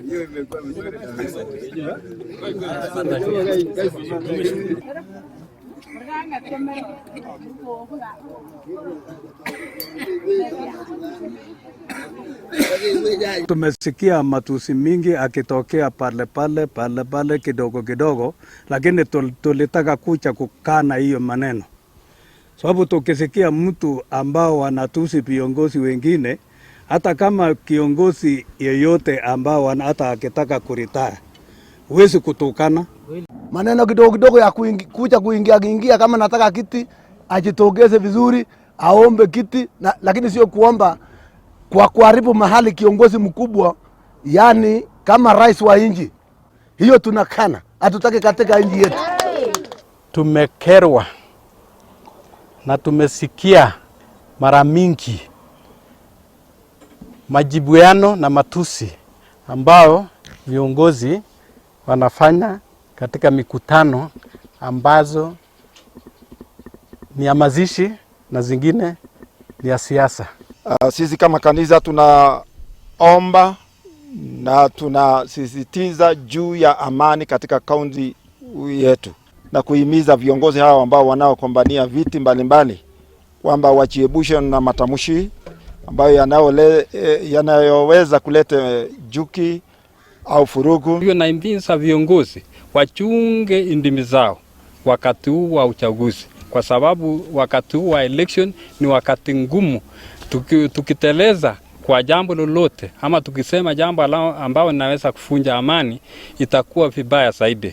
Hiyo imekuwa vizuri kabisa. Tumesikia matusi mingi akitokea pale pale pale pale kidogo kidogo, lakini tulitaka kucha kukana hiyo maneno, sababu tukisikia mtu ambao wanatusi viongozi wengine, hata kama kiongozi yeyote ambao hata akitaka kuritaya, huwezi kutukana maneno kidogo kidogo ya kuja kuingia kuingia. Kama nataka kiti ajitokeze vizuri, aombe kiti na, lakini sio kuomba kwa kuharibu mahali kiongozi mkubwa, yani kama rais wa nchi hiyo. Tunakana, hatutaki katika nchi yetu. Tumekerwa na tumesikia mara mingi majibuano na matusi ambayo viongozi wanafanya katika mikutano ambazo ni ya mazishi na zingine ni ya siasa. Sisi kama kanisa tunaomba na tunasisitiza juu ya amani katika kaunti yetu na kuhimiza viongozi hao ambao wanaokombania viti mbalimbali kwamba wajiepushe na matamshi ambayo yanayoweza kuleta juki au furugu. Hiyo naimiza viongozi wachunge ndimi zao wakati huu wa uchaguzi, kwa sababu wakati huu wa election ni wakati ngumu. Tukiteleza kwa jambo lolote ama tukisema jambo ambao linaweza kufunja amani, itakuwa vibaya zaidi.